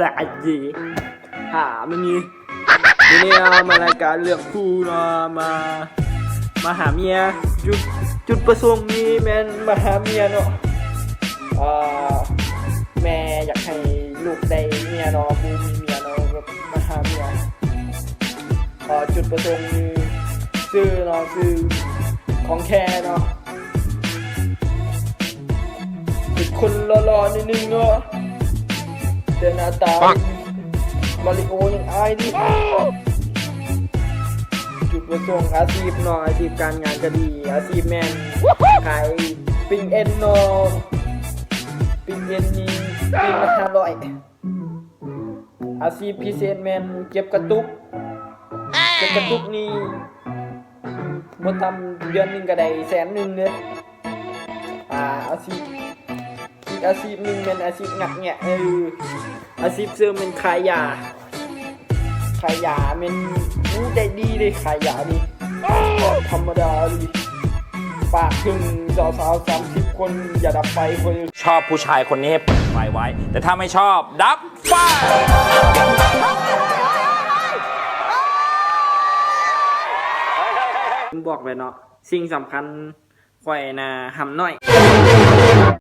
ຕາຍເດ ຫາມັນນີ້ ມື້ນີ້ເຮົາມາລາຍການເລື່ອງຄູ່ເນາະ ມາ ມາຫາເມຍ ຈຸດ ຈຸດປະສົງນີ້ແມ່ນມາຫາເມຍເນາະ ເອີ ແມ່ຢາກໃຫ້ລູກໄດ້ເມຍເນາະ ບໍ່ມີເມຍເນາະ ແບບມາຫາເມຍ ເອີ ຈຸດປະສົງນີ້ ຊື່ເນາະ ຊື່ຂອງແທ້ເນາະ. ເປັນຄົນຫຼໍ່ໆໜ້ອຍໜຶ່ງເນາະ ແຕ່ໜ້າຕາມາລິໂອຍັງອາຍດີ. ຈຸດປະສົງອາຊີບເນາະ ອາຊີບການງານກະດີ ອາຊີບແມ່ນຂາຍປີ້ງເອັນເນາະ ປີ້ງເອັນນີ້ປີ້ງລະຫ້າຮ້ອຍ. ອາຊີບພິເສດແມ່ນເກັບກະຕຸກ ເກັບກະຕຸກນີ້ບໍ່ຕ່ຳເດືອນໜຶ່ງກະໄດ້ແສນໜຶ່ງເດ້. ອາ ອາຊີບ ອີກອາຊີບໜຶ່ງແມ່ນອາຊີບງັດແງະ ເອີ ອາຊີບເສີມແມ່ນຂາຍຢາ ຂາຍຢາແມ່ນ ໂອ້ ໄດ້ດີເດ້ ຂາຍຢານີ້ ທຳມະດາອີ່ຫຼີ ຝາກເຖິງສາວໆສາມສິບຄົນ ຢ່າດັບໄຟເວີຍ. ชอบผู้ชายคนนี้ให้เปิดไฟไว้ แต่ถ้าไม่ชอบดับไฟ ບອກໄວ້ເນາະ ສິ່ງສຳຄັນ ຂ້ອຍນະຫຳນ້ອຍ.